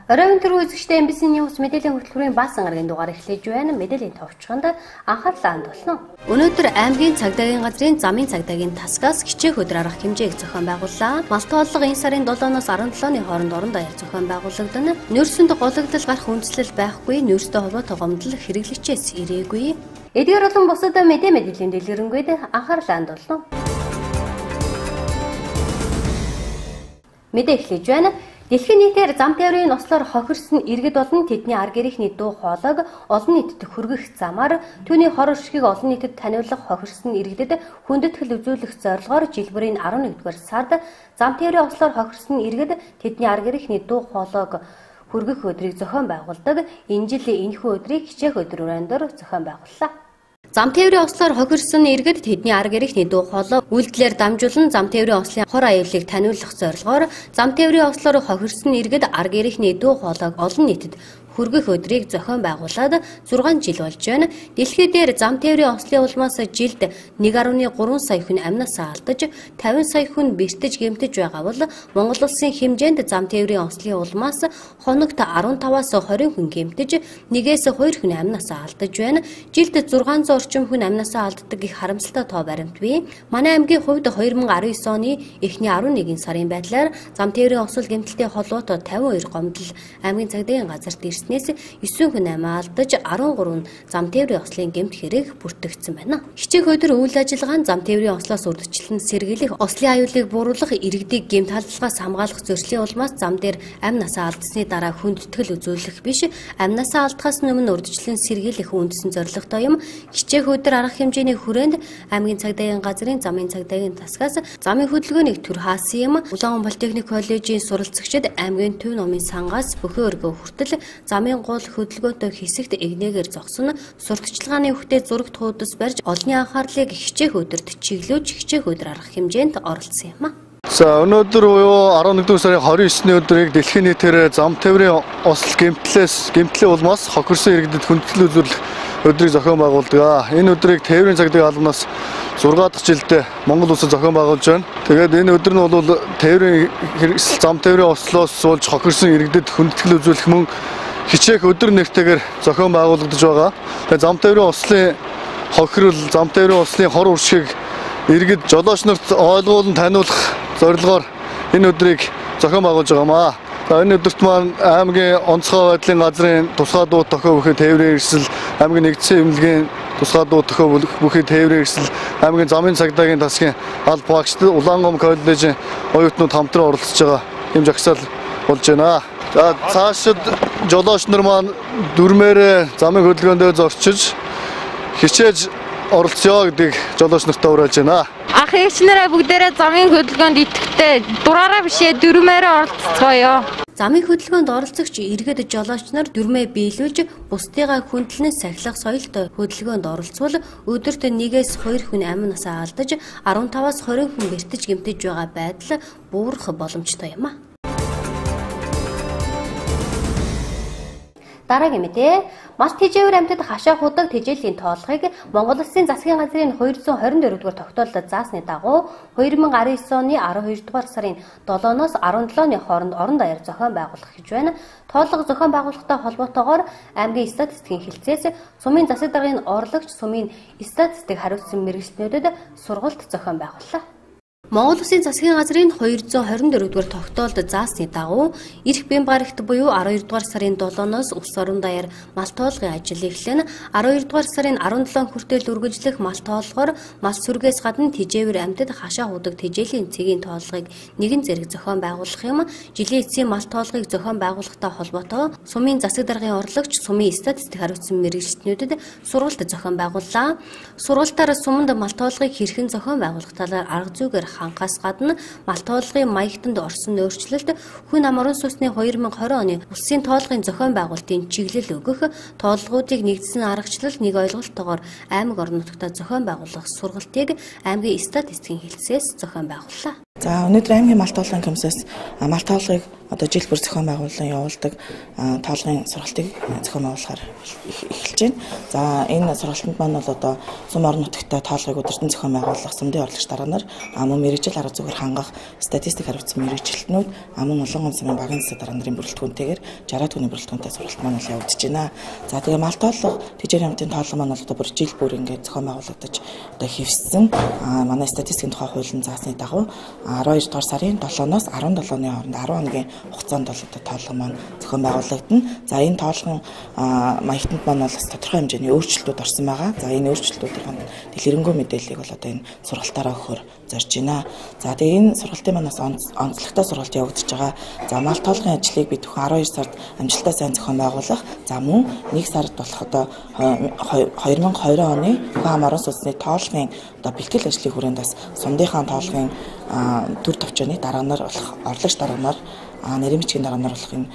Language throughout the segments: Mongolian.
Оройн түрүү үзэгчдээ MBC News мэдээллийн хөтөлбөрийн баасан гарагийн дугаар эхлэж байна. Мэдээллийн товчхонд анхаарлаа хандуулна. Өнөөдөр аймгийн цагдаагийн газрын замын цагдаагийн тасгаас хичээх өдөр арга хэмжээг зохион байгууллаа. Малт тооллого энэ сарын 7-оос 17-ны хооронд орон даяар зохион байгуулагдана. Нүүрсэнд гологдол гарах үндслэл байхгүй, нүүрстэй холбоотой гомдол хэрэглэгчээс ирээгүй. Эдгээр болон бусад мэдээллийн дэлгэрэнгүй анхаарлаа хандуулна. Мэдээ эхлэж байна. Дэлхийн нийтээр зам тээврийн ослоор хохирсон иргэд болон тэдний ар гэрийнхний дуу хоолойг олон нийтэд хүргэх замаар түүний хор уршгийг олон нийтэд таниулах хохирсон иргэдэд хүндэтгэл үзүүлэх зорилгоор жил бүрийн 11-р сард зам тээврийн ослоор хохирсон иргэд тэдний ар гэрийнхний дуу хоолойг хүргэх өдрийг зохион байгуулдаг. Энэ жил энэхүү өдрийг хичээх өдөр өрөөндөр зохион байгууллаа. Зам тээврийн ослоор хохирсон иргэд тэдний ар гэрийнхний дуу хоолой үйлдэлээр дамжуулан зам тээврийн ослын хор аюулыг таниулах зорилгоор зам тээврийн ослоор хохирсон иргэд ар гэрийнхний дуу хоолойг олон нийтэд хүргэх өдрийг зохион байгуулад 6 жил болж байна. Дэлхий дээр зам тээврийн ослын улмаас жилд 1.3 сая хүн амнасаа алдаж 50 сая хүн бэртэж гэмтэж байгаа бол Монгол улсын хэмжээнд зам тээврийн ослын улмаас хоногт 15-аас 20 хүн гэмтэж 1-ээс 2 хүн амнасаа алдаж байна. Жилд 600 орчим хүн амнасаа алддаг гэх харамсалтай тоо баримт бий. Манай аймгийн хувьд 2019 оны эхний 11 сарын байдлаар зам тээврийн осол гэмтэлтэй холбоотой 52 гомдол аймгийн цагдаагийн газарт ирсэн. 9 хүн амиа алдаж 13 нь зам тээврийн ослын гэмт хэрэг бүртгэгдсэн байна. Хичээх өдөр үйл ажиллагаа нь зам тээврийн ослоос урьдчилан сэргийлэх, ослын аюулыг бууруулах, иргэдийг гэмт халдлагаас хамгаалах зөрчлийн улмаас зам дээр амь насаа алдсны дараа хүндэтгэл үзүүлэх биш, амь насаа алдахаас өмнө урьдчилан сэргийлэх үндсэн зорилготой юм. Хичээх өдөр арга хэмжээний хүрээнд аймгийн цагдаагийн газрын замын цагдаагийн тасгаас замын хөдөлгөөнийг төр хаасан юм. Улаан политехник коллежийн суралцагчид аймгийн төв номын сангаас бөхөө өргөө хүртэл замын гол хөдөлгөөнтэй хэсэгт эгнээгээр зогсон сурталчилгааны үхтэй зурагт хуудас барьж олонний анхаарлыг хичээх өдөрт чиглүүлж хичээх өдөр арга хэмжээнд оролцсон юм а. За өнөөдөр буюу 11 сарын 29-ний өдрийг дэлхийн нийтээр зам тээврийн осол гэмтлийн улмаас хохирсон иргэдэд хүндэтгэл үзүүлэх өдрийг зохион байгуулдаг. Энэ өдрийг тээврийн цагдаагийн албанаас 6 дахь жилдээ Монгол улсад зохион байгуулж байна. Тэгээд энэ өдөр нь бол тээврийн хэрэгсэл зам тээврийн ослоос болж хохирсон иргэдэд хүндэтгэл үзүүлэх мөн хичээх өдөр нэртэйгээр зохион байгуулагдаж байгаа. Тэгээд зам тээврийн ослын хохирол, зам тээврийн ослын хор уршиг иргэд жолооч нарт ойлгуулан таниулах зорилгоор энэ өдрийг зохион байгуулж байгаамаа. За энэ өдөрт маань аймгийн онцгой байдлын газрын тусгай дуу тохио бүхий тээврийн эрсэл, аймгийн нэгдсэн эмнэлгийн тусгай дуу тохио бүхий тээврийн эрсэл, аймгийн замын цагдаагийн тасгийн аль багчд Улаангом коллежийн оюутнууд хамтран оролцож байгаа юм жагсаал болж байна. За цаашид жолооч нар маань дүрмээр замын хөдөлгөөндөө зорчиж хичээж оролцъё гэдгийг жолооч нартаа уриалж байна. Ах эгч нараа бүгдээрээ замын хөдөлгөөнд идэвхтэй дураараа бишээ дүрмээрээ оролцоё. Замын хөдөлгөөнд оролцогч иргэд жолооч нар дүрмээ биелүүлж бусдыгаа хүндлэн сахилах соёлтой хөдөлгөөнд оролцвол өдөрт 1-ээс 2 хүн амь насаа алдаж 15-аас 20 хүн бэртэж гэмтэж байгаа байдал буурах боломжтой юм а. Дараагийн мэдээ. Мал тэжээвэр амьтад хашаа худаг тэжээлийн тоолгыг Монгол Улсын засгийн газрын 224 дугаар тогтоолд заасны дагуу 2019 оны 12 дугаар сарын 7-оос 17-ны хооронд орон даяар зохион байгуулах гэж байна. Тоолго зохион байгуулахтай холбоотойгоор аймгийн статистикийн хэлцээс сумын засаг даргын орлогч сумын статистик хариуцсан мэргэжилтнүүдэд сургалт зохион байгууллаа. Монгол Улсын засгийн газрын 224 дугаар тогтоолд заасны дагуу ирэх бямба гарагт буюу 12 дугаар сарын 7-оос улс орон даяар мал тоолгын ажил эхлэн 12 дугаар сарын 17 хүртэл үргэлжлэх мал тоолгоор мал сүргээс гадна тэжээвэр амьтад хашаа худаг тэжээлийн цэгийн тоолгыг нэгэн зэрэг зохион байгуулах юм. Жилийн эцсийн мал тоолгыг зохион байгуулахтай холбоотой сумын засаг даргын орлогч сумын статистик хариуцсан мэргэжилтнүүдэд сургалт зохион байгууллаа. Сургалтаар суманд мал тоолгыг хэрхэн зохион байгуулах талаар арга зүйгээр хангахаас гадна мал тоолгын маягтанд орсон өөрчлөлт хүн ам орон сууцны 2020 оны улсын тоолгын зохион байгуулалтын чиглэл өгөх, тоолгоодыг нэгдсэн аргачлал нэг ойлголттойгоор аймаг орон нутагта зохион байгуулах сургалтыг аймгийн статистикийн хэлцээс зохион байгууллаа. За өнөөдөр аймгийн мал тоолгын комиссаас мал тоолгыг одоо жил бүр зохион байгуулан явуулдаг тоолгын сургалтыг зохион байгуулахаар эхэлж байна. За энэ сургалтанд маань бол одоо сум орон нутагт тоолгыг удирдан зохион байгуулах, сумдын орлогч дарга нар, мөн мэргэжил арга зүгээр хангах, статистик хариуцсан мэргэжилтнүүд, мөн Улаангом сумын багийн засаг дарга нарын бүрэлдэхүүнтэйгээр 60 түүний бүрэлдэхүүнтэй сургалт маань бол явагдаж байна. За тэгээ мал тоолго, тэжээр хамтын тоолго маань бол одоо бүр жил бүр ингээд зохион байгуулагдаж одоо хэвссэн. Манай статистикийн тухай хуулийн заасны дагуу 12 дугаар сарын 7-оос 17-ны хооронд 10 хоногийн хугацаанд бол одоо тоолго маань зохион байгуулагдана. За энэ тоолгон маягтанд маань бол бас тодорхой хэмжээний өөрчлөлтүүд орсон байгаа. За энэ өөрчлөлтүүдийн дэлгэрэнгүй мэдээллийг бол одоо энэ сургалтаараа өгөхөөр зорж байна. За тэгээ энэ сургалтын маань бас онцлогтой сургалт явагдаж байгаа. За мал тоолгын ажлыг бид зөвхөн 12 сард амжилттай сайн зохион байгуулах. За мөн 1 сард болох одоо 2020 оны хүн ам орон сууцны тоолгын одоо бэлтгэл ажлын хүрээнд бас сумдынхаа тоолгын төр товчооны дарга нар болох орлогч дарга нар, нарийн бичгийн дарга нар болох энэ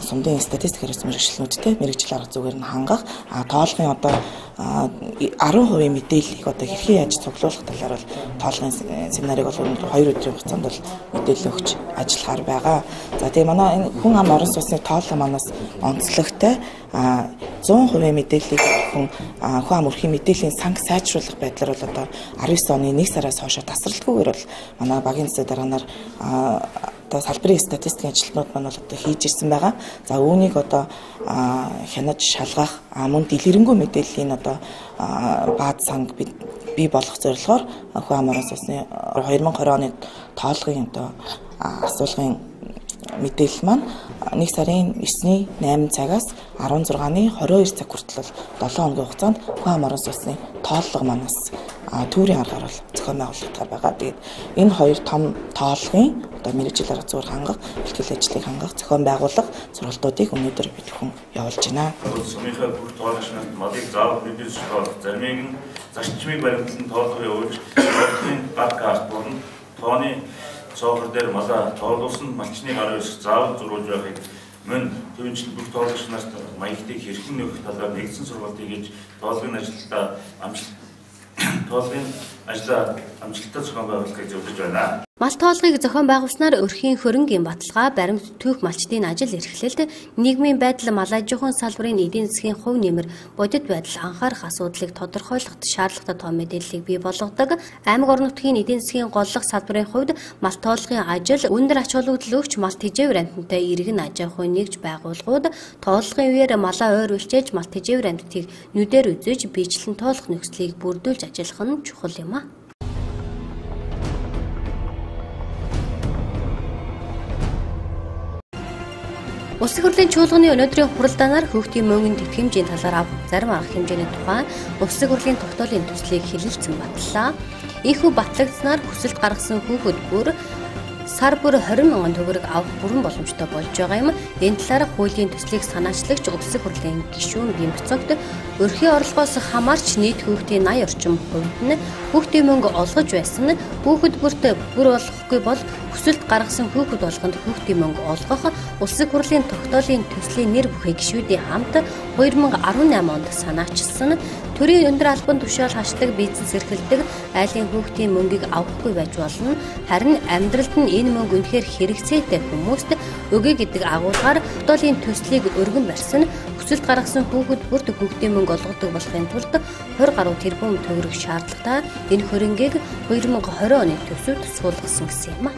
сумдын статистик хариуцсан мэргэжилтнүүдтэй мэргэжил арга зүгээр нь хангах, тоолгын одоо 10% мэдээллийг одоо хэрхэн яаж цуглуулах талаар бол тоолгын семинарыг бол 2 өдрийн хугацаанд бол мэдээлэл өгч ажиллахаар байгаа. За тэгээ манай энэ хүн ам орон сууцны тоолго манаас онцлогтой 100% мэдээллийг хүн ам өрхийн мэдээллийн санг сайжруулах байдлаар бол одоо 19 оны 1 сараас хойш тасралтгүйгээр бол манай багийн засаг дарга нар одоо салбарын статистикийн ажилтнууд маань бол одоо хийж ирсэн байгаа. За үүнийг одоо хянаж шалгах, мөн дэлгэрэнгүй мэдээллийн одоо бааз санг бий болгох зорилгоор хүн ам орон сууцны 2020 оны тоолгын одоо асуулгын мэдээлэл маань 1 сарын 9-ний 8 цагаас 16-ны 22 цаг хүртэл 7 хоногийн хугацаанд хүн ам орон сууцны тооллого манаас төврийн аргаар бол зохион байгуулагдахаар байгаа. Тэгээд энэ хоёр том тоолгын одоо мэргэжил арга зүгээр хангах, бэлтгэл ажлыг хангах, зохион байгуулах сургалтуудыг өнөөдөр бид бүхэн явуулж байна. Сумынхаа бүх тоологч нарт малыг заавал мэдээлж заримыг нь зарчмыг баримтлан тоолго явуулж, тоолгын гар карт болон тооны цоохор дээр малаа тоолуулсан малчны гар үсэг заавал зурулж байхыг мөн төвөнчлөн бүх тоологч нарт маягтыг хэрхэн нөхөх талаар нэгдсэн сургалтыг хийж тоолгын ажлаа амжилттай зохион байгуулахыг зөвлөж байна. Мал тоолгыг зохион байгуулснаар өрхийн хөрөнгийн баталгаа, баримт түүх малчдын ажил эрхлэлт, нийгмийн байдал, малажуухан салбарын эдийн засгийн хувь нэмэр, бодит байдал анхаарах асуудлыг тодорхойлоход шаардлагатай тоо мэдээллийг бий болгодог. Аймаг орон нутгийн эдийн засгийн голлох салбарын хувьд мал тоолгын ажил өндөр ач холбогдол өгч мал тэжээвэр амьтантай иргэн аж ахуйн нэгж байгууллагууд тоолгын үеэр малаа ойр үлчээж мал тэжээвэр амьтдыг нүдээр үзэж биечлэн тоолох нөхцөлийг бүрдүүлж ажиллах нь чухал юм а. Улсын хурлын чуулганы өнөөдрийн хуралдаанаар хүүхдийн мөнгөний тэтгэмжийн талаар авах зарим арга хэмжээний тухай Улсын хурлын тогтоолын төслийг хэлэлцэн батллаа. Ийхүү батлагдсанаар хүсэлт гаргасан хүүхэд бүр сар бүр 20 мянган төгрөг авах бүрэн боломжтой болж байгаа юм. Энэ талаар хуулийн төслийг санаачлагч Улсын хурлын гишүүн Бимбцогт өрхийн орлогоос хамаарч нийт хүүхдийн 80 орчим хувьд нь хүүхдийн мөнгө олгож байсан нь хүүхэд бүрт бүр болохгүй бол хүсэлт гаргасан хүүхэд болгонд хүүхдийн мөнгө олгох Улсын хурлын тогтоолын төслийн нэр бүхий гишүүдийн хамт 2018 онд санаачилсан. Төрийн өндөр албан тушаал хашдаг, бизнес эрхэлдэг айлын хүүхдийн мөнгийг авахгүй байж болно. Харин амьдралд нь энэ мөнгө үнэхээр хэрэгцээтэй хүмүүст өгье гэдэг агуулгаар тогтоолын төслийг өргөн барьсан. Хүсэлт гаргасан хүүхэд бүрт хүүхдийн мөнгө олгодог болохын тулд 20 гаруй тэрбум төгрөг шаардлагатай. Энэ хөрөнгийг 2020 оны төсөвт суулгасан гэсэн юм а.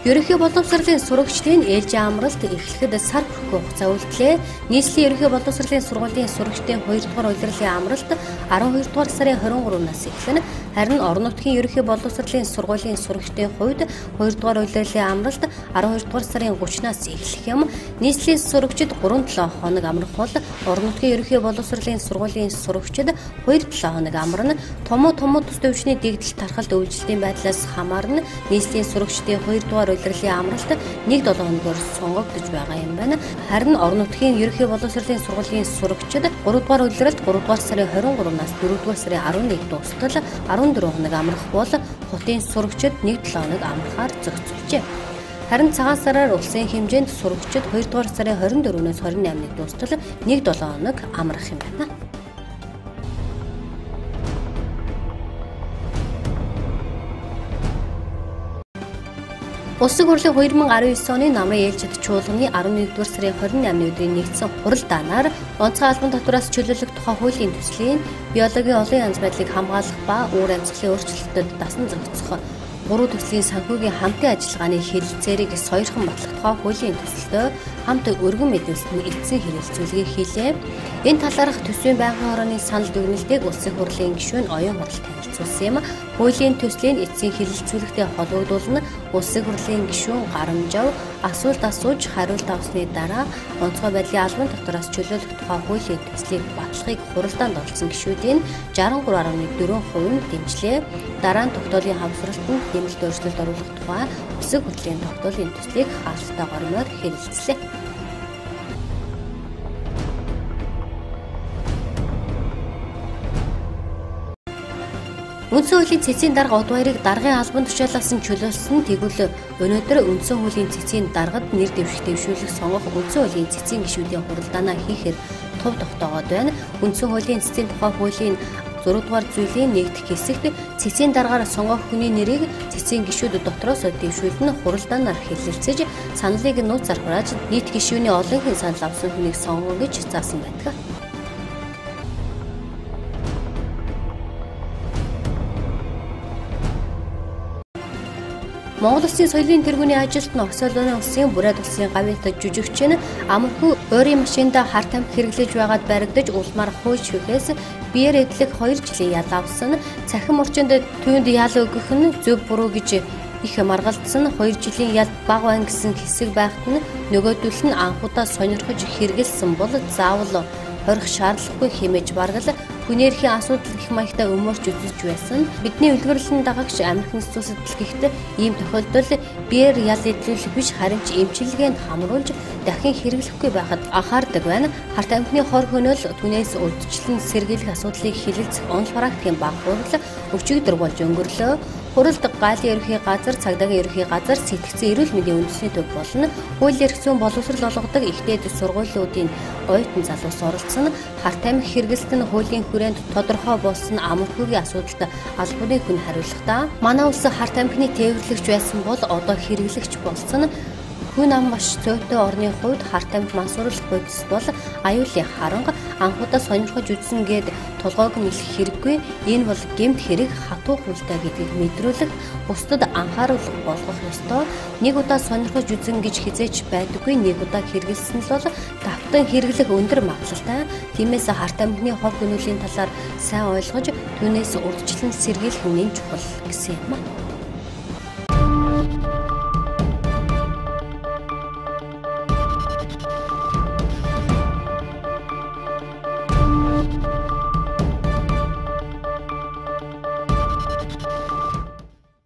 Ерөнхий боловсролын сурагчдын ээлжийн амралт эхлэхэд сар хүрэхгүй хугацаа үлдлээ. Нийслэлийн ерөнхий боловсролын сургуулийн сурагчдын 2 дугаар улирлын амралт 12 дугаар сарын 23-наас эхлэн, харин орон нутгийн ерөнхий боловсролын сургуулийн сурагчдын хувьд 2 дугаар улирлын амралт 12 дугаар сарын 30-наас эхлэх юм. Нийслэлийн сурагчид 3-7 хоног амрах бол орон нутгийн ерөнхий боловсролын сургуулийн сурагчид 2-7 хоног амарна. Томуу тус төвчний дэгдэл тархалт өвчлөлтийн байдлаас хамаарна. Нийслэлийн сурагчдын 2 дугаар улирлын амралт 1-7 хоногоор сонгогдож байгаа юм байна. Харин орон нутгийн ерөнхий боловсролын сургуулийн сурагчид 3 дугаар улиралд 3 дугаар сарын 23-наас 4 дугаар сарын 11 дуустал 14 хоног амрах бол хотын сурагчид 1-7 хоног амрахаар зохицуулжээ. Харин цагаан сараар улсын хэмжээнд сурагчид 2 дугаар сарын 24-өөс 28-нд дуустал 1-7 хоног амрах юм байна. Улсын хурлын 2019 оны намрын ээлжид чуулганы 11-р сарын 28-ны өдрийн нэгдсэн хуралдаанаар онцгой албан татвараас чөлөөлөх тухай хуулийн төслийн биологийн олон янз байдлыг хамгаалах ба уур амьсгалын өөрчлөлтөд дасан зохицох гурван төслийн санхүүгийн хамтын ажиллагааны хэлэлцээрийг сойрхон батлах тухай хуулийн төсөлтөө хамт өргөн мэдүүлсэн эцсийн хэрэгэлцүүлгийг хийлээ. Энэ талаарх төсвийн байнгын хорооны санал дүгнэлтийг Улсын хурлын гишүүн Оюун Хурал танилцуулсан юм. Хуулийн төслийн эцсийн хэрэгэлцүүлэгтэй холбогдуулна Улсын хурлын гишүүн Гарамжав асуулт асууж хариулт авсны дараа онцгой байдлын албан татвараас чөлөөлөх тухай хуулийн төслийг батлахыг хуралдаанд оролцсон гишүүдийн 63.4% нь дэмжлээ. Дараа нь тогтоолын хавсралтанд нэмэлт өөрчлөлт оруулах тухай Улсын хурлын тогтоолын төслийг хаалттай гормоор хэрэгэлцлээ. Үндсэн хуулийн цэцгийн дарга Одваярыг даргын албан тушаалаас нь чөлөөлсөн. Тэгвэл өнөөдөр үндсэн хуулийн цэцгийн даргад нэр дэвших дэвшүүлэх сонгох үндсэн хуулийн цэцгийн гишүүдийн хуралдаанаа хийхээр тув тогтоогоод байна. Үндсэн хуулийн цэцгийн тухай хуулийн 6 дугаар зүйлийн нэгдэх хэсэгт цэцгийн даргаар сонгох хүний нэрийг цэцгийн гишүүд дотроос дэвшүүлэн хуралдаанаар хэлэлцэж саналыг нууцаар хурааж нийт гишүүний олонхын санал авсан хүнийг сонгоно гэж заасан байдаг. Монгол Улсын соёлын тэргүүний ажилт нь Орос улсын Бурайд улсын гавьяат жүжигч нь амархуу өөрийн машиндаа хар тамхи хэрэглэж байгаад баригдаж улмаар хууль шүүхээс биеэр эдлэх 2 жилийн ял авсан. Цахим орчинд түүнд ял өгөх нь зөв буруу гэж их маргалдсан. 2 жилийн ял бага байна гэсэн хэсэг байхад нь нөгөөдөл нь анхудаа сонирхож хэрэгэлсэн бол заавал хорих шаардлагагүй хэмээж бараг л хүний эрхийн асуудал гэх маягтай өмөрч үзэж байсан. Бидний үлгэрлэн дагагч Америк нэгдсэн улсад дэлгэхдээ ийм тохиолдолд биеэр ял эдлүүлэх биш харин ч эмчилгээнд хамруулж дахин хэрэглэхгүй байхад анхаардаг байна. Харт амхины хор хөнөөл түнээс урьдчилан сэргийлэх асуудлыг хилэлцэх онол практикийн баг хурал өчигдөр болж өнгөрлөө. Хуралд гайлын ерөнхий газар, цагдаагийн ерөнхий газар, сэтгцэн эрүүл мэндийн үндэсний төв болно. Хууль эрх зүйн боловсрол олгодог ихтэй сургуулиудын оюутан залуус оролцсон. Харт тамхи хэрэглэлт нь хуулийн хүрээнд тодорхой болсон амархуугийн асуудалд албаны хүн хариулахдаа манай улс харт тамхины тээвэрлэгч байсан бол одоо хэрэглэгч болсон. Хүн ам маш зүйтэй орны хувьд харт тамхи мансууруулах бодис бол аюулын харанга анхудаа сонирхож үзсэн гээд тулгойг нь илэх хэрэггүй. Энэ бол гэмт хэрэг хатуу хуультай гэдгийг мэдрүүлэх бусдад анхааруулга болгох ёстой. Нэг удаа сонирхож үзэн гэж хизээч байдаггүй. Нэг удаа хэрэгэлсэн л бол давтан хэрэглэх өндөр магадлалтай. Тиймээс харт тамхины хор хөнөөлийн талаар сайн ойлгож түүнээс урьдчилан сэргийлэх нь чухал гэсэн юм.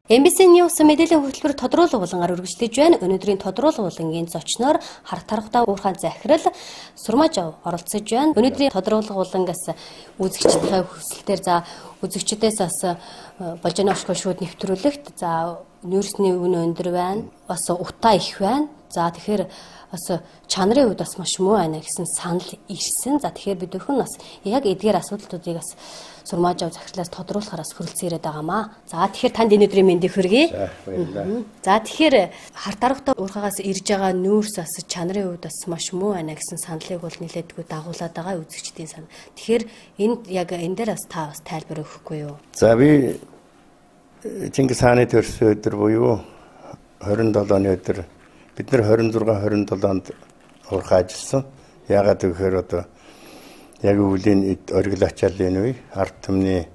MBC News мэдээллийн хөтөлбөр тодруулга булангаар үргэлжлэж байна. Өнөөдрийн тодруулга булангийн зочноор Харт тархтай уурхаан захирал Сурмаажав оролцож байна. Өнөөдрийн тодруулга булангаас үзэгчдийнхээ хүсэлтээр за үзэгчдээс бас болжооны ошгол шүүд нэвтрүүлэгт за нүүрсний үн өндөр байна. Бас утаа их байна. За тэгэхээр бас чанарын хувьд бас маш муу байна гэсэн санал ирсэн. За тэгэхээр бид бүхэн бас яг эдгээр асуудлуудыг бас Сурмаажав захирлаас тодруулахаар бас хүрэлцэн ирээд байгаамаа. За тэгэхээр танд энэ өдрийн мэндийг хүргэе. За баярлалаа. За тэгэхээр Харт тархтай уурхаагаас ирж байгаа нүүрс бас чанарын хувьд бас маш муу байна гэсэн саналыг бол нэлээдгүй дагуулад байгаа үзэгчдийн санал. Тэгэхээр энэ яг энэ дээр бас та бас тайлбар өгөхгүй юу? За би Чингис хааны төрсөн өдөр буюу 27-ны өдөр бид нар 26 27-нд уурхаа ажилласан. Яагаад гэхээр одоо яг өвлийн оргил ачааллын үе ард түмний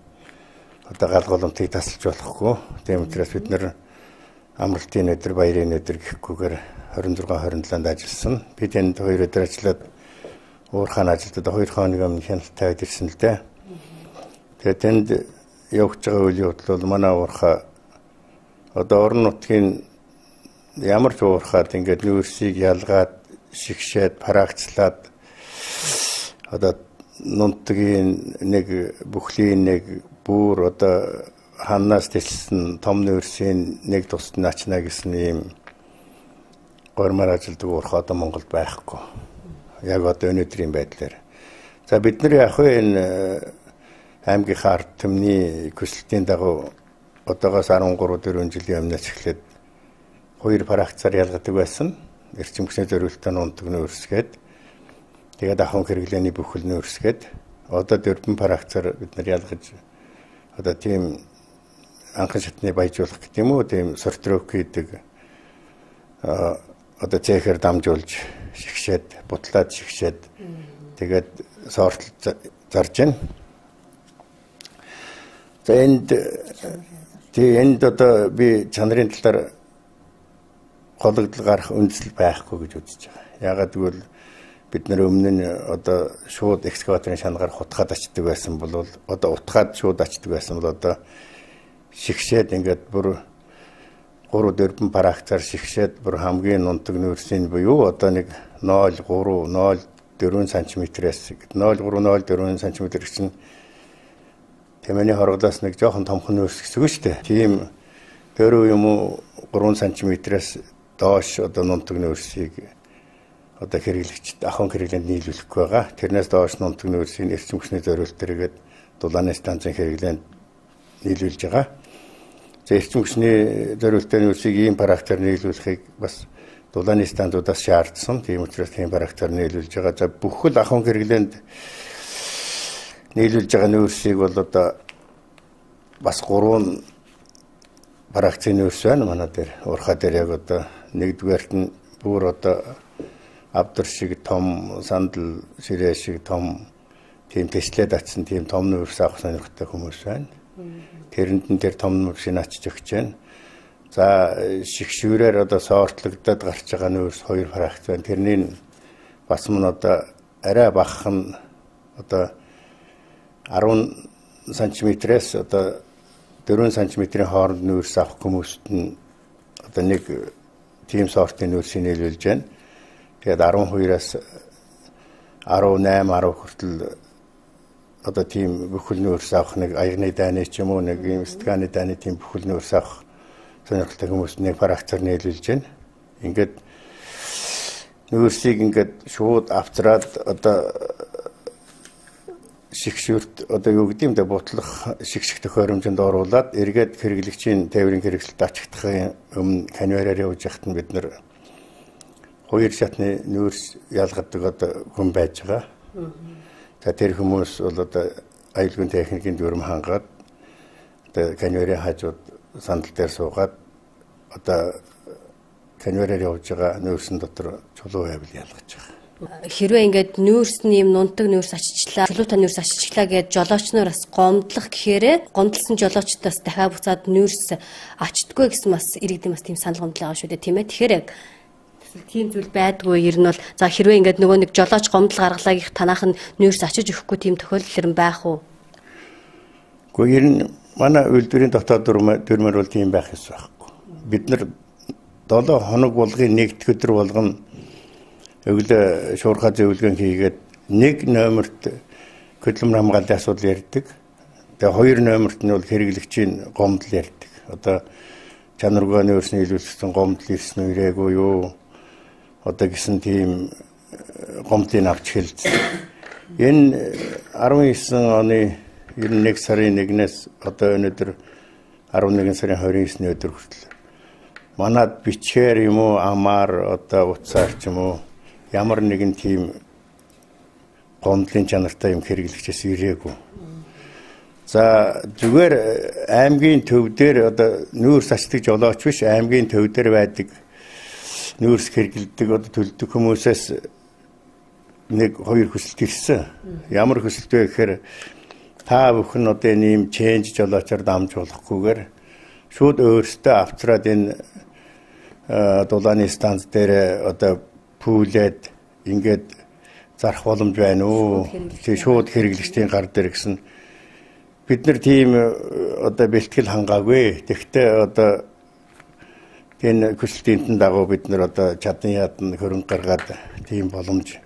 одоо гал голомтыг тасалж болохгүй. Тийм учраас бид нар амралтын өдөр, баярын өдөр гэхгүйгээр 26 27-нд ажилласан. Би тэнд 2 өдөр ажиллаад уурхаан ажилдаа 2 хоног өмнө хяналт тавиад ирсэн л дээ. Тэгээд тэнд явж байгаа үйл явдал бол манай уурхаа одоо орон нутгийн ямар ч уурхаад ингээд нүүрсийг ялгаад шигшээд парагцлаад одоо нунтгийн нэг бүхлийн нэг бүр одоо ханаас тэлсэн том нүүрсийн нэг тусад начна гэсэн ийм гормоор ажилдаг уурхаа одоо Монголд байхгүй. Яг одоо өнөөдрийн байдлаар. За бид нар яг энэ аймгийнхаа ард түмний хүсэлтийн дагуу одоогоос 13 4 жилийн өмнөөс эхлээд хоёр фракцаар ялгадаг байсан. Эрчим хүчний зориултаа нунтаг нүүрсгээд тэгээд ахуйн хэрэглээний бүхэл нүүрсгээд одоо 4 фракцаар бид нар ялгаж одоо тийм анхан шатны баяжуулах гэдэг юм уу, тийм сортировк хийдэг одоо цехээр дамжуулж шигшээд, бутлаад шигшээд тэгээд сортлол зарж байна. За энд энд одоо би чанарын талаар гологдол гарах үндсэл байхгүй гэж үзэж байгаа. Яагаад гэвэл бид нар өмнө нь одоо шууд экскаваторын шанагаар хутгаад ачдаг байсан бол одоо утгаад шууд ачдаг байсан бол одоо шигшээд ингээд бүр 3-4 фракцаар шигшээд бүр хамгийн нунтаг нүүрсийн буюу одоо нэг 0.3 0.4 см-ээс 0.3 0.4 см чинь тэмээний хоргодоос нэг жоохон томхон нүүрс гэсэн үг шүү дээ. Тийм 4 юм уу 3 см-ээс доош одоо нунтаг нүүрсийг одоо хэрэглэгчд ахуйн хэрэглээнд нийлүүлэхгүй байгаа. Тэрнээс доош нунтаг нүүрсийг эрчим хүчний зориулт дээргээд дулааны станцын хэрэглээнд нийлүүлж байгаа. За эрчим хүчний зориултын нүүрсийг ийм фракцаар нийлүүлэхийг бас дулааны станцуудаас шаардсан. Тийм учраас тийм фракцаар нийлүүлж байгаа. За бүхэл ахуйн хэрэглээнд нийлүүлж байгаа нүүрсийг бол одоо бас 3 фракцын нүүрс байна манай дээр. Уурхай дээр яг одоо нэгдүгээрт нь бүр одоо авдар шиг том, сандал ширээ шиг том тийм тэслээд атсан тийм том нүүрс авах сонирхолтой хүмүүс байна. Тэрэнд нь тэр том нүүрсийг ачиж өгч байна. За шигшүүрээр одоо сортлогдоод гарч байгаа нүүрс 2 фракц байна. Тэрний нь бас мөн одоо арай багахан одоо 10 см-ээс одоо 4 см-ийн хооронд нүүрс авах хүмүүст нь одоо нэг тийм сортын нүүрсийг нийлүүлж байна. Тэгээд 12-аас 18, 10 хүртэл одоо тийм бүхэл нүүрс авах нэг аягны дайны ч юм уу нэг ийм стганы дайны тийм бүхэл нүүрс авах сонирхолтой хүмүүст нэг фракцаар нийлүүлж байна. Ингээд нүүрсийг ингээд шууд авцраад одоо шигшүүрт одоо юу гэдэг юм бэ, бутлах шигших төхөөрөмжөнд оруулаад эргээд хэрэглэгчийн тээврийн хэрэгсэлд ачигдахын өмнө конвейерээр явж байхад нь бид нар хоёр шатны нүүрс ялгадаг одоо хүн байж байгаа. За тэр хүмүүс бол одоо аюулгүй техникийн дүрм хангаад одоо конвейерийн хажууд сандал дээр суугаад одоо конвейерээр явж байгаа нүүрсэн дотор чулуу байвал ялгаж байгаа. Хэрвээ ингээд нүүрс нь юм нунтаг нүүрс ачичлаа, чулуутай нүүрс ачичлаа гэж жолоочноор бас гомдлох гэхээрээ гомдлсон жолоочдоос дахиад буцаад нүүрс ачдаггүй гэсэн бас иргэдийн бас тийм санал гомдол байгаа шүү дээ, тийм ээ. Тэгэхээр яг тийм зүйл байдгүй. Ер нь бол за хэрвээ ингээд нөгөө нэг жолооч гомдол гаргалаа гих танаах нь нүүрс ачиж өгөхгүй тийм тохиолдол ер нь байх уу? Гэхдээ ер нь манай үйлдвэрийн дотоод дүрмээр бол тийм байх ёс байхгүй. Бид нар 7 хоног болгын нэгдэх өдөр болгоно өглөө шуурхай зөвлөгөн хийгээд нэг номерт хөдөлмөр хамгааллын асуудал ярьдаг. Тэгээ хоёр номерт нь бол хэрэглэгчийн гомдол ярьдаг. Одоо чанаргүй нүүрс нийлүүлсэн гомдол ирсэн үү ирээгүй юу? Одоо гэсэн тийм гомдлыг авч хэлсэн. Энэ 19 оны 91 сарын 1-ээс одоо өнөөдөр 11 сарын 29-ний өдөр хүртэл манад бичгээр юм уу амаар одоо утсаар ч юм уу ямар нэгэн тийм гомдлын чанартай юм хэрэглэгчээс ирээгүй. За зүгээр аймгийн төв дээр одоо нүүрс ачдаг жолооч биш, аймгийн төв дээр байдаг нүүрс хэрэглэдэг одоо төлдөг хүмүүсээс нэг хоёр хүсэлт ирсэн. Ямар хүсэлт вэ гэхээр та бүхэн одоо энэ ийм ченж жолоочоор дамжуулахгүйгээр шууд өөрсдөө авцраад энэ дулааны станц дээр одоо пүүлээд ингээд зарах боломж байна уу? Тэгээ шууд хэрэглэгчдийн гар дээр гэсэн. Бид нар тийм одоо бэлтгэл хангаагүй. Тэгэхдээ одоо энэ хүсэлтийн дагуу бид нар одоо чадан ядан хөрөнгө гаргаад тийм боломж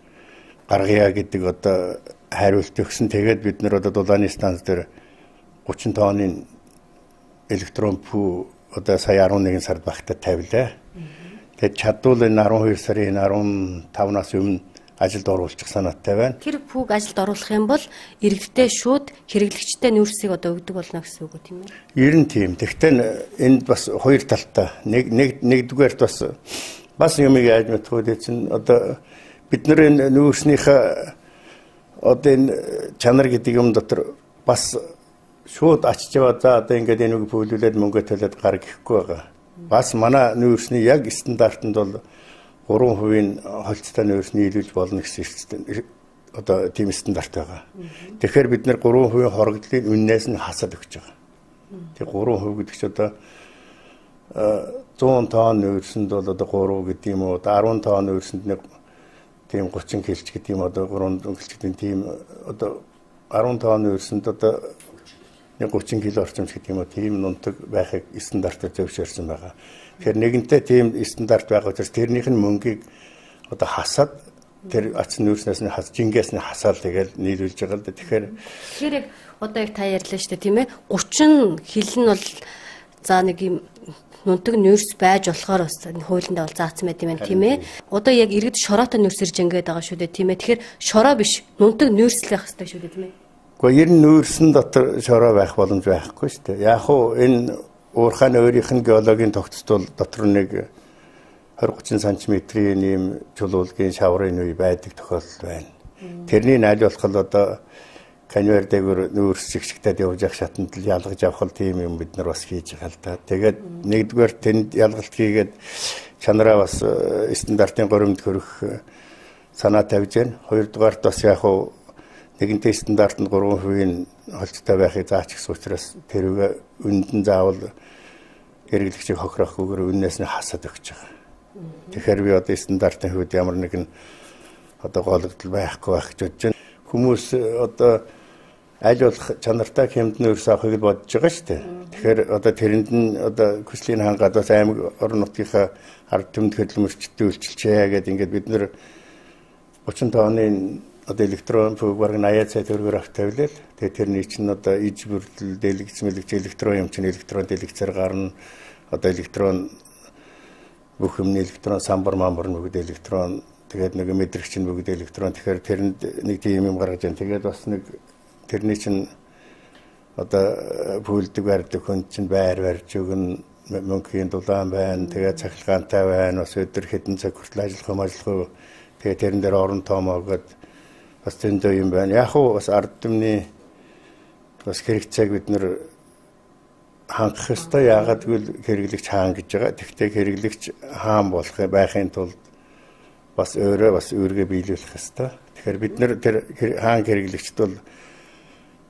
гаргая гэдэг одоо хариулт өгсөн. Тэгээд бид нар одоо дулааны станц дээр 30 тонны электрон пүү одоо сая 11 сард багтаа тавилаа. Тэгээд чадвал энэ 12 сарын 15-наас өмнө ажилд оруулчих санаатай байна. Тэр пүүг ажилд оруулах юм бол иргэдтэй шууд хэрэглэгчтэй нүүрсийг одоо өгдөг болно гэсэн үг үү, тийм ээ? Ер нь тийм. Тэгэхдээ энд бас хоёр талтай. Нэгдүгээрт бас юмыг яаж мэдэх вэ чинь одоо бид нар энэ нүүрснийхээ одоо энэ чанар гэдэг юм дотор бас шууд ачиж яваа, за одоо ингээд энэ үг пүүлүүлээд мөнгө төлөөд гар гэхгүй байгаа. Бас манай нүүрсний яг стандартанд бол 3% холцтой нүүрс нийлүүлж болно гэсэн одоо тийм стандарт байгаа. Тэгэхээр бид нэр 3% хорогдлын үннээс нь хасаад өгч байгаа. Тэр 3% гэдэг чинь одоо 100 тонн нүүрсэнд бол одоо 3 гэдэг юм уу, 10 тонн нүүрсэнд нэг тийм 30 кг гэдэг юм, одоо 3 кг гэдэг тийм одоо 10 тонн нүүрсэнд одоо 30 кг орчим гэдэг юм уу, тийм нунтаг байхыг стандартаар зөвшөөрсөн байгаа. Тэгэхээр нэгэнтээ тийм стандарт байгаа учраас тэрнийх нь мөнгийг одоо хасаад тэр ац нүүрснээс нь хас жингээс нь хасаал тэгэл нийлүүлж байгаа л да. Тэгэхээр яг одоо яг та ярьлаа шүү дээ, тийм ээ? 30 хил нь бол за нэг юм нунтаг нүүрс байж болохоор бас хуулиндаа бол заасан байт юм байна, тийм ээ? Одоо яг иргэд шороотой нүүрс ирж ингээд байгаа шүү дээ, тийм ээ? Тэгэхээр шороо биш, нунтаг нүүрс л байх хэрэгтэй шүү дээ, тийм ээ? Гэхдээ ер нь нүүрсэн дотор шороо байх боломж байхгүй шүү дээ. Яг хуу энэ уурхааны өөрийнх нь геологийн тогтцол дотор нэг 20-30 см-ийн ийм чулуулгийн шаврын үе байдаг тохиолдол байна. Тэрний аль болох л одоо конвейер дээгүүр нүүрс шигшгтээд явж явах шатанд л ялгаж авах л тийм юм бид нар бас хийж байгаа л да. Тэгээд нэгдүгээр тэнд ялгалт хийгээд чанараа бас стандартын горимд хөрөх санаа тавьж байна. Хоёрдугаарт бас яг хуу нэгэнтээ стандарт нь 3% холцтой байхыг заачихсан учраас тэрүүгээ үндэн заавал хэрэглэгчийг хохироохгүйгээр үннээс нь хасаад өгч байгаа. Тэгэхээр би одоо стандартын хувьд ямар нэгэн одоо гологдол байхгүй байх гэж бодож байна. Хүмүүс одоо аль болох чанартай хямд нүүрс авахыг л бодож байгаа шүү дээ. Тэгэхээр одоо тэрэнд нь одоо хүслийн хангаад бас аймаг орон нутгийнхаа ард түмэнд хөдөлмөрчдөд үйлчилчээ гэдэг ингээд бид нэр 30 тонны одоо электрон пүүг бараг 80 сая төгрөгөөр авч тавилаа л. Тэгээ тэрний чинь одоо иж бүрдэл дэлгэц мэлгэц электрон юм чинь электрон дэлгэцээр гарна. Одоо электрон бүх юмны электрон самбар мамбар нь бүгд электрон. Тэгээд нэг мэдрэгч нь бүгд электрон. Тэгэхээр тэрэнд нэг тийм юм гаргаж байна. Тэгээд бас нэг тэрний чинь одоо пүүлдэг барьдаг хүн чинь байр барьж өгнө, мөнхийн дулаан байна. Тэгээд цахилгаантай байна. Бас өдөр хэдэн цаг хүртэл ажиллах юм ажиллах уу. Тэгээд тэрэн дээр орон тоомоо гээд бас зөндөө юм байна. Яг уу бас ард түмний бас хэрэгцээг бид нэр хангах ёстой. Яагаад гэвэл хэрэглэгч хаан гэж байгаа. Тэгтээ хэрэглэгч хаан болох байхын тулд бас өөрөө бас үүргээ биелүүлэх ёстой. Тэгэхээр бид нэр тэр хаан хэрэглэгчд бол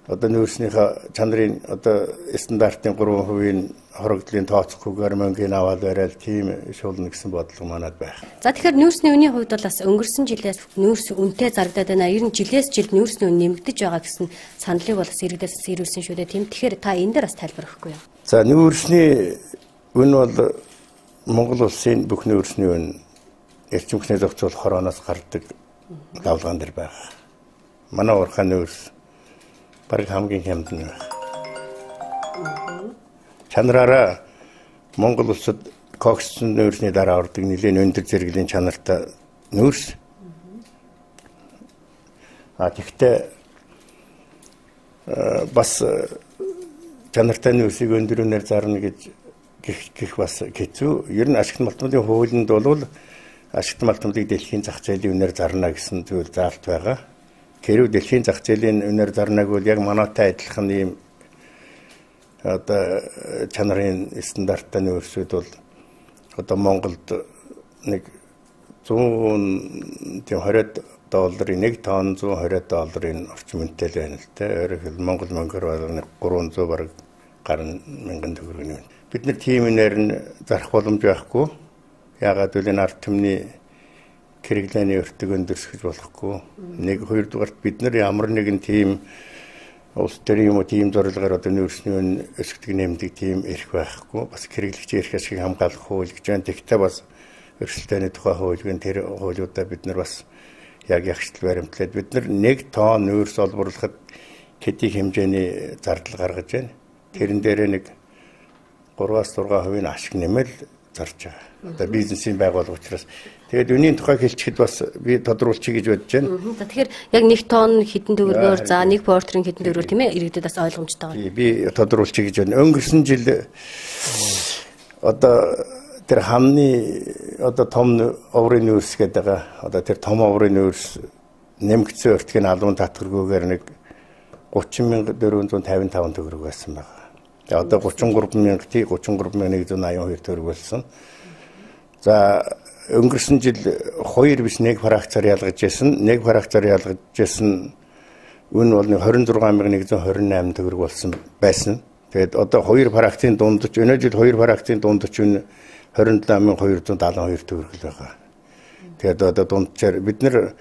одоо нүүрснийхээ чанарын одоо стандартын 3% хорогдлын тооцохгүйгээр мөнгөний аваад барайл тийм шуулна гэсэн бодлого манад байх. За тэгэхээр нүүрсний үнийн хувьд бол бас өнгөрсөн жилээс нүүрс үнэтэй зарагдаад байна. Ер нь жилээс жил нүүрсний үн нэмэгдэж байгаа гэсэн саналыг бол бас иргэдээс ирүүлсэн шүү дээ. Тийм. Тэгэхээр та энэ дээр бас тайлбар өгөхгүй юу? За нүүрсний үн бол Монгол улсын бүх нүүрсний үн эрчим хүчний зохицуулах хорооноос гардаг давлгаан дээр байгаа. Манай уурхай нүүрс бараг хамгийн хямд нь байх. Чанараараа Монгол улсад кокссон нүүрсний дараа ордог нэлээд өндөр зэрэглэлийн чанартай нүүрс. А тэгтээ бас чанартай нүүрсийг өндөр үнээр зарна гэж гэх бас хэцүү. Ер нь ашигт малтмалын хуулинд бол ашигт малтмалыг дэлхийн зах зээлийн үнээр зарна гэсэн зүйл заалт байгаа. Хэрвээ дэлхийн зах зээлийн үнээр зарнаг бол яг манайтай адилхан ийм одоо чанарын стандарттай нүүрсүүд бол одоо Монголд нэг 120 долларын 1 тонн 120 долларын орчим үнэтэй л байна л дээ. Өөрөөр хэлбэл Монгол мөнгөөр бол 300 бараг гаруй мянган төгрөгийн үнэ. Бид нар тийм үнээр нь зарах боломж байхгүй. Яагаад гэвэл энэ ард түмний хэрэглээний өртөг өндөрсгөж болохгүй. Нэг хоёрдугаарт бид нар ямар нэгэн тийм улс төрийн юм уу тийм зорилгоор одоо нүүрсний үн өсгдөг нэмдэг тийм эрх байхгүй. Бас хэрэглэгчийн эрх ашиг хамгаалах хууль гэж байна. Тэгтээ бас өрсөлдөөний тухай хууль гэн тэр хуулиудаа бид нар бас яг ягштал баримтлаад бид нар 1 тонн нүүрс олборлоход хэдий хэмжээний зардал гаргаж байна. Тэрэн дээрээ нэг 3-6% нь ашиг нэмэл зарж байгаа. Одоо бизнесийн байгууллага учраас Тэгээд үнийн тухай хэлчихэд бас би тодруулчих гэж бодож байна. За тэгэхээр яг 1 тонн хэдэн төгрөгөөр, за 1 портерын хэдэн төгрөгөөр тийм иргэдэд бас ойлгомжтой байна. Би тодруулчих гэж байна. Өнгөрсөн жил одоо тэр хамны одоо том оврын нүүрс гэдэг байгаа. Одоо тэр том оврын нүүрс нэмэгдсэн өртгийн алуун татваргүйгээр нэг 30,455 төгрөг байсан байна. Тэгээд одоо 33,000 33,182 төгрөг болсон. За өнгөрсөн жил 2 биш 1 фракцаар ялгаж байсан. 1 фракцаар ялгаж байсан үн бол 26,128 төгрөг болсон байсан. Тэгээд одоо 2 фракцийн дундч өнөө жил 2 фракцийн дундч үн 27,272 төгрөг л байгаа. Тэгээд одоо дунджаар бид нар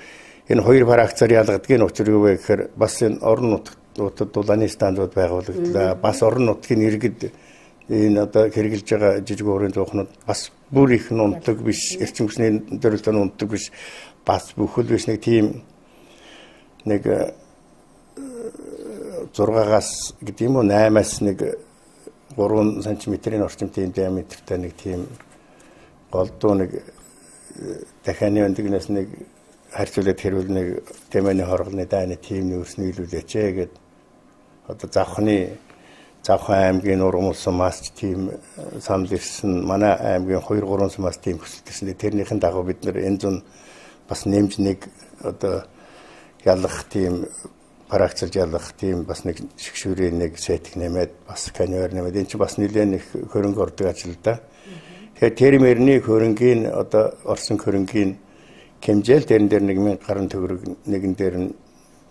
энэ 2 фракцаар ялгадгийн учир юу вэ гэхээр бас энэ орон нутгад дулааны станцууд байгуулагдлаа. Бас орон нутгийн иргэд энэ одоо хэрэгжилж байгаа жижиг уурын зуухнууд бас бүр их унтдаг биш, эрчим хүчний дөрөлтөнд унтдаг биш, бас бүхэл биш нэг тийм нэг 6-аас гэдэг юм уу 8-аас нэг 3 см-ийн орчим тийм диаметртэй нэг тийм голдуу нэг дахианы өндөгнөөс нэг харьцуулаад хэрвэл нэг тэмээний хоргоны дайны тийм нүүрс нийлүүлээч гээд одоо Завхан аймгийн Нургамал сумаас ч тийм санал ирсэн. Манай аймгийн 2-3 сумаас тийм хүсэлт ирсэн. Тэрнийхэн дагуу бид нар энэ зун бас нэмж нэг одоо ялах тийм фракцлж ялах тийм бас нэг шигшүүрийн нэг сетик нэмээд бас каньер нэмээд энэ чинь бас нэлээд их хөрөнгө ордог ажил л да. Тэгэхээр тэр мөрний хөрөнгийн одоо орсон хөрөнгийн хэмжээл тэрэн дээр 1000 гаруй төгрөг нэгэн дээр нь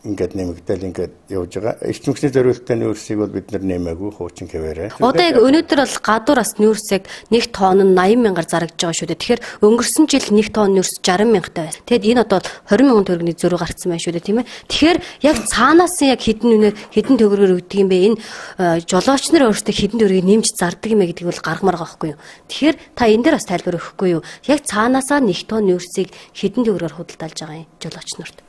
ингээд нэмэгдээл ингээд явж байгаа. Эрчим хүчний зориулттай нүүрсийг бол бид нар нэмээгүй хуучин хэвээрээ. Одоо яг өнөөдөр бол гадуур бас нүүрс яг 1 тонн нь 80,000-аар зарагдж байгаа шүү дээ. Тэгэхээр өнгөрсөн жил 1 тонн нүүрс 60,000-тай байсан. Тэгэд энэ одоо 20,000 төгрөгийн зөрүү гарцсан байна шүү дээ, тийм ээ. Тэгэхээр яг цаанаас нь яг хэдэн үнээр хэдэн төгрөгөөр өгдөг юм бэ? Энэ жолооч нар өөрсдөө хэдэн төгрөгийг нэмж зардаг юм бэ гэдгийг бол гаргамаар байгаа байхгүй юу? Тэгэхээр та энэ дээр бас тайлбар өгөхгүй юу? Яг цаанаасаа 1 тонн нүүрсийг хэдэн төгрөгөөр худалдаалж байгаа юм жолооч нарт?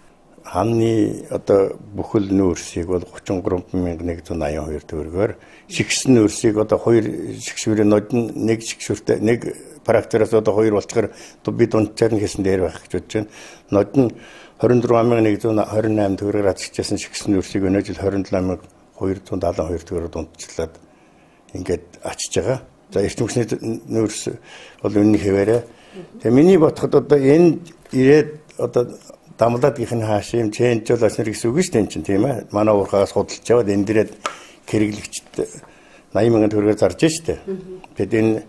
Хамны одоо бүхэл нүүрсийг бол 33,182 төгрөгөөр шигшсэн нүүрсийг одоо хоёр шигшүүрийн нодон нэг шигшүүртэй нэг фракцаас одоо хоёр болчихоор би дунджаар нь хийсэн дээр байх гэж бодож байна. Нодон 24,128 төгрөгөөр азчижсэн шигшсэн нүүрсийг өнөө жил 27,272 төгрөгөөр дундчлаад ингээд ачиж байгаа. За эрчим хүчний нүүрс бол үнэн хэвээрээ. Тэгээ миний бодоход одоо энд ирээд одоо дамлаад гих нь хааш юм чэнж жолооч нар гэсэн үг шүү дээ чинь тийм ээ. Манай уурхаагаас худалдаж аваад энэ дээрээ хэрэглэгчд 80,000 төгрөгөөр зарж штэ. Тэгэд энэ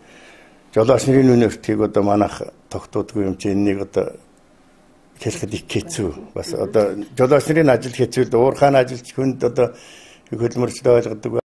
жолооч нарын үн өртгийг одоо манайх тогтоодгүй юм чи энэнийг одоо хэлэхэд их хэцүү. Бас одоо жолооч нарын ажил хэцүү л уурхааны ажилч хүнд одоо хөдөлмөрчд ойлгодог.